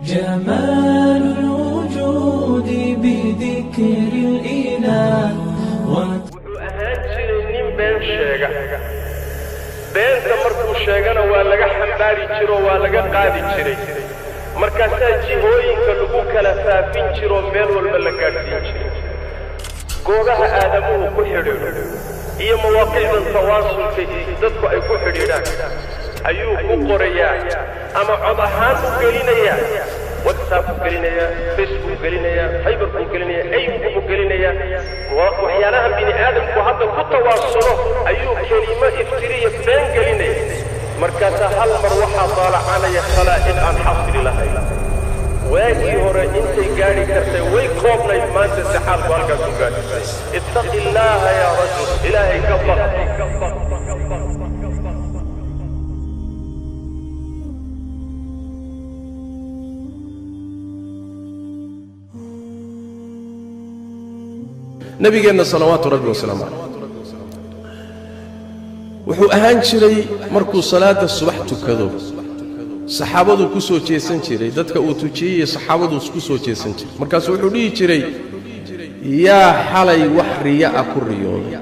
جمال الوجود بذكر الإله. Wuxuu ahaan jiray nin been sheega. Beenta markuu sheegana waa laga xambaari jiroo waa laga qaadi jiray. Markaasaa jihooyinka lagu kala faafin jiroo meel walba la gaadhsiin jiray. Googaha aadamuhu ku xidhiidho iyo mawaaqicda tawaasulka iyo dadku ay ku xidhiidhaan ayuu ku qorayaa ama cod ahaan u gelinayaa, WhatsApp u gelinayaa, Facebook gelinayaa, Viber buu gelinayaa, aygu buu gelinayaa. Waxyaalaha bini aadamku hadda ku tawaasulo ayuu kelimo iftiriya been gelinaya. Markaasaa hal mar waxaa daalacanaya khalaa'iq aan xasri lahayn. Waagii hore intay gaadhi kartay way koobnayd, maanta saxaabku halkaas u gaadhay. Ittaqi illaaha yaa rajul, Ilaahay ka baq. Nabigeenna salawaatu rabbi wasalaamu calayh wuxuu ahaan jiray markuu salaadda subax tukado, saxaabaduu ku soo jeesan jiray, dadka uu tujiyey iyo saxaabaduu ku soo jeesan jiray. Markaasuu wuxuu dhihi jiray: "Yaa xalay wax riya ah ku riyooday?"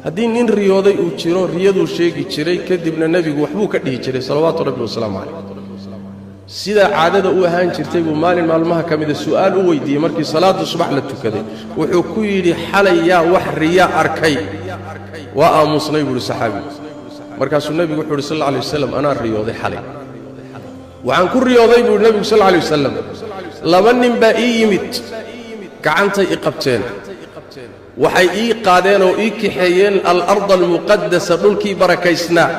Haddii nin riyooday uu jiro, riyaduu sheegi jiray, kadibna nebigu waxbuu ka dhihi jiray salawaatu rabbi wasalaamu calayh. Sidaa caadada u ahaan jirtay buu maalin maalmaha ka mida su'aal u weydiiyey. Markii salaadda subax la tukaday wuxuu ku yidhi: "Xalay yaa wax riya arkay?" "Waa aamusnay," buuhi saxaabigu. Markaasuu nebigu wuxuu uhi sal alla alay wasalam: "Anaa riyooday xalay. Waxaan ku riyooday," buu yidhi nebigu sal alla alay wasalam, "laba nin baa ii yimid, gacantay i qabteen, waxay ii qaadeen oo ii kaxeeyeen al-ard almuqadasa, dhulkii barakaysnaa.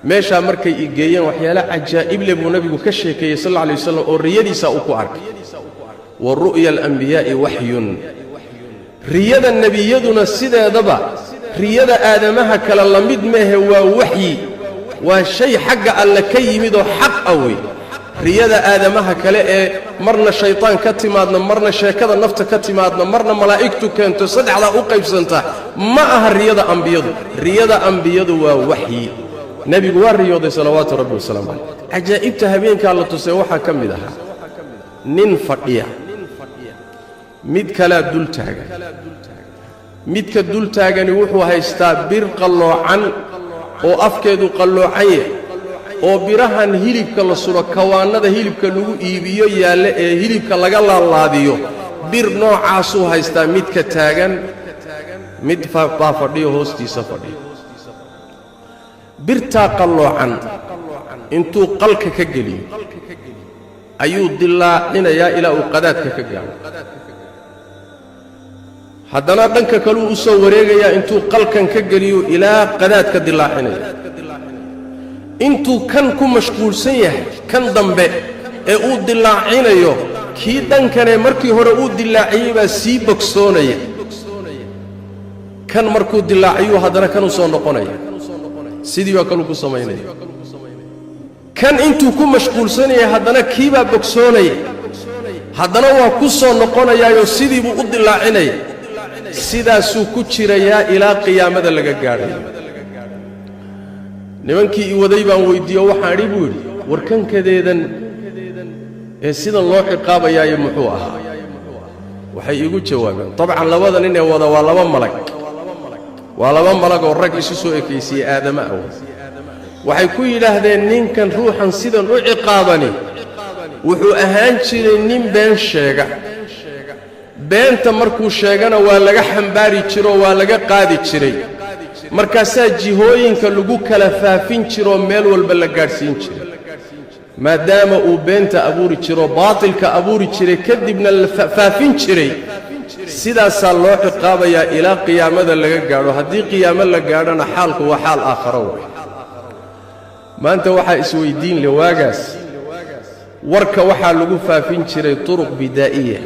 Meeshaa markay i geeyeen, waxyaala cajaa'ib leh buu nebigu ka sheekeeyey sal alla alay wasalam oo riyadiisaa uu ku arkay." Wa ru'ya alambiyaa'i waxyun, riyada nebiyaduna sideedaba riyada aadamaha kale la mid maahe, waa waxyi, waa shay xagga alle ka yimid oo xaq ah wey. Riyada aadamaha kale ee marna shaytaan ka timaadna, marna sheekada nafta ka timaadna, marna malaa'igtu keento, saddexdaa u qaybsanta, ma aha riyada ambiyadu. Riyada ambiyadu waa waxyi. Nebigu waa riyooday salawaatu rabbi wasalaamu calayh. Cajaa'ibta habeenkaa la tusay waxaa ka mid ahaa nin fadhiya, mid kalaa dul taagan. Midka dul taagani wuxuu haystaa bir qalloocan oo afkeedu qalloocan yahay, oo birahan hilibka la suro, kawaannada hilibka lagu iibiyo yaalle ee hilibka laga laalaadiyo, bir noocaasuu haystaa midka taagan. Mid baa fadhiyo, hoostiisa fadhiyo. Birtaa qalloocan intuu qalka ka geliyo ayuu dillaacinayaa ilaa uu qadaadka ka gaadho. Haddana dhanka kaluu u soo wareegayaa, intuu qalkan ka geliyo ilaa qadaadka dillaacinaya. Intuu kan ku mashquulsan yahay, kan dambe ee uu dillaacinayo, kii dhankanee markii hore uu dillaaciyey baa sii bogsoonaya. Kan markuu dillaaciyuu haddana kanuu soo noqonaya, sidii baa kaluu ku samaynaya. Kan intuu ku mashquulsanaya haddana kiibaa bogsoonaya, haddana waa ku soo noqonayaayoo sidii buu u dillaacinaya. Sidaasuu ku jirayaa ilaa qiyaamada laga gaadhayo. "Nimankii i waday baan weyddiiyo, waxaan idhi," buu yidhi, "warkankadeedan ee sidan loo ciqaabayaayo muxuu ahaa?" Waxay iigu jawaabeen, dabcan labada nin ee wada waa laba malag, waa laba malag oo rag isu soo ekaysiiyey aadama aw. Waxay ku yidhaahdeen: "Ninkan ruuxan sidan u ciqaabani wuxuu ahaan jiray nin been sheega. Beenta markuu sheegana waa laga xambaari jiroo waa laga qaadi jiray. Markaasaa jihooyinka lagu kala faafin jiroo meel walba la gaadhsiin jiray. Maadaama uu beenta abuuri jiroo baatilka abuuri jiray, kadibna la faafin jiray, sidaasaa loo ciqaabayaa ilaa qiyaamada laga gaadho. Haddii qiyaamo la gaadhona, xaalku waa xaal aakharo way." Maanta waxaa isweyddiin leh, waagaas warka waxaa lagu faafin jiray turuq bidaa'iya.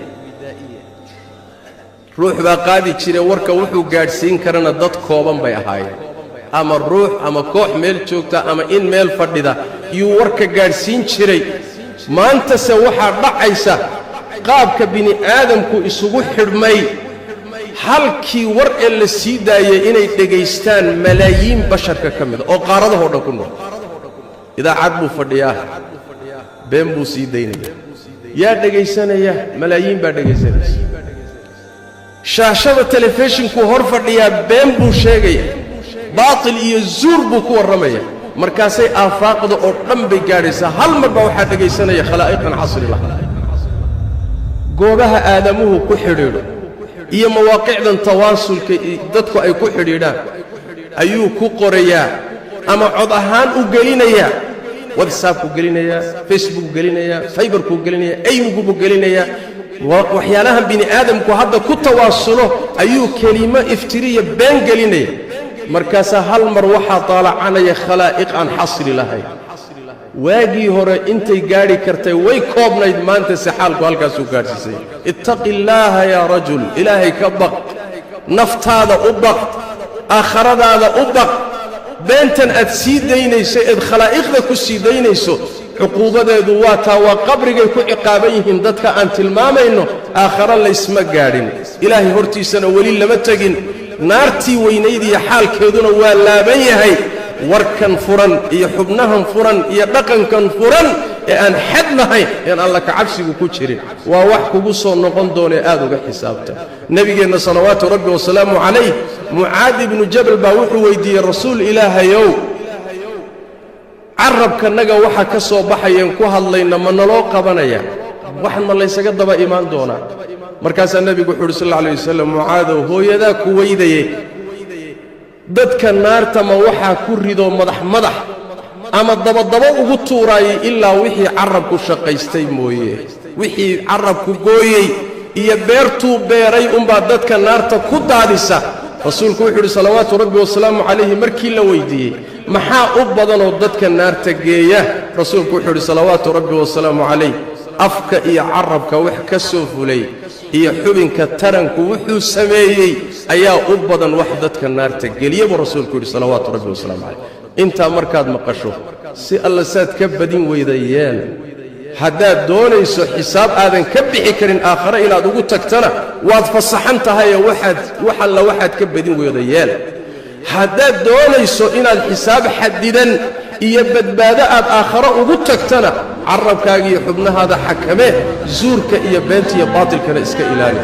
Ruux baa qaadi jiray warka, wuxuu gaadhsiin karana dad kooban bay ahaayeen, ama ruux ama koox meel joogta ama in meel fadhida yuu warka gaadhsiin jiray. Maantase waxaa dhacaysa qaabka bini aadamku isugu xidhmay, halkii war ee la sii daayay inay dhegaystaan malaayiin basharka ka mida oo qaaradahoo dhan ku nool. Idaacad buu fadhiyaa, Been buu sii daynaya. Yaa dhegaysanaya? Malaayiin baa dhegaysanaysa. Shaashada telefishinkuu hor fadhiyaa, been buu sheegaya, baatil iyo zuur buu ku warramaya. Markaasay aafaaqda oo dhan bay gaadhaysaa. Hal mar baa waxaa dhegaysanaya khalaa'iqan xasri laha. Goobaha aadamuhu ku xidhiidho iyo mawaaqicdan tawaasulka dadku ay ku xidhiidhaan ayuu ku qorayaa ama cod ahaan u gelinayaa. WhatsAppku gelinayaa, Facebookku gelinayaa, Viberkuu gelinayaa, Imogubuu gelinayaa. Waxyaalahan bini aadamku hadda ku tawaasulo ayuu kelimo iftiriya been gelinaya. Markaasaa hal mar waxaa daalacanaya khalaa'iq aan xasri lahayn. Waagii hore intay gaadhi kartay way koobnayd, maanta se xaalku halkaasuu gaadhsiisay. Ittaqi illaaha yaa rajul, ilaahay ka baq, naftaada u baq, aakharadaada u baq. Beentan aad sii daynayso eed khalaa'iqda ku sii daynayso, cuquubadeedu waa taa, waa qabrigay ku ciqaaban yihiin dadka aan tilmaamayno. Aakhare laysma gaadhin, ilaahay hortiisana weli lama tegin, naartii weynayd iyo xaalkeeduna waa laaban yahay. Warkan furan iyo xubnahan furan iyo dhaqankan furan ee aan xad lahayn, een alla kacabsigu ku jirin, waa wax kugu soo noqon doonee aad uga xisaabta. Nebigeenna salawaatu rabbi wasalaamu calayh, Mucaad ibnu Jabal baa wuxuu weydiiyey: "Rasuul Ilaahayow, carabkanaga waxa ka soo baxayeen ku hadlayna ma naloo qabanaya? Wax ma laysaga daba imaan doonaa?" Markaasaa nebigu wuxu uhi sal alla alay wasalam: "Mucaadow, hooyadaa ku weydaye, dadka naarta ma waxaa ku ridoo madax madax ama dabadaba ugu tuuraayay ilaa wixii carabku shaqaystay mooye? Wixii carabku gooyey iyo beertuu beeray unbaa dadka naarta ku daadisa." Rasuulku wuxuu yidhi salawaatu rabbi wasalaamu calayhi, markii la weydiiyey maxaa u badanoo dadka naarta geeya, rasuulku wuxuu yidhi salawaatu rabbi wasalaamu calayh: "Afka iyo carabka wax ka soo fulay iyo xubinka taranku wuxuu sameeyey ayaa u badan wax dadka naarta geliya," buu rasuulku yidhi salawaatu rabbi wasalaamu calayh. Intaa markaad maqasho, si alla saad ka badin weyda yeel. Haddaad doonayso xisaab aadan ka bixi karin aakhare inaad ugu tagtana, waad fasaxan tahayee waxaad wax alla waxaad ka badin weyda yeel. Haddaad doonayso inaad xisaab xadidan iyo badbaado aad aakhare ugu tagtana, carabkaaga iyo xubnahaada xakamee, zuurka iyo beenta iyo baatilkana iska ilaali.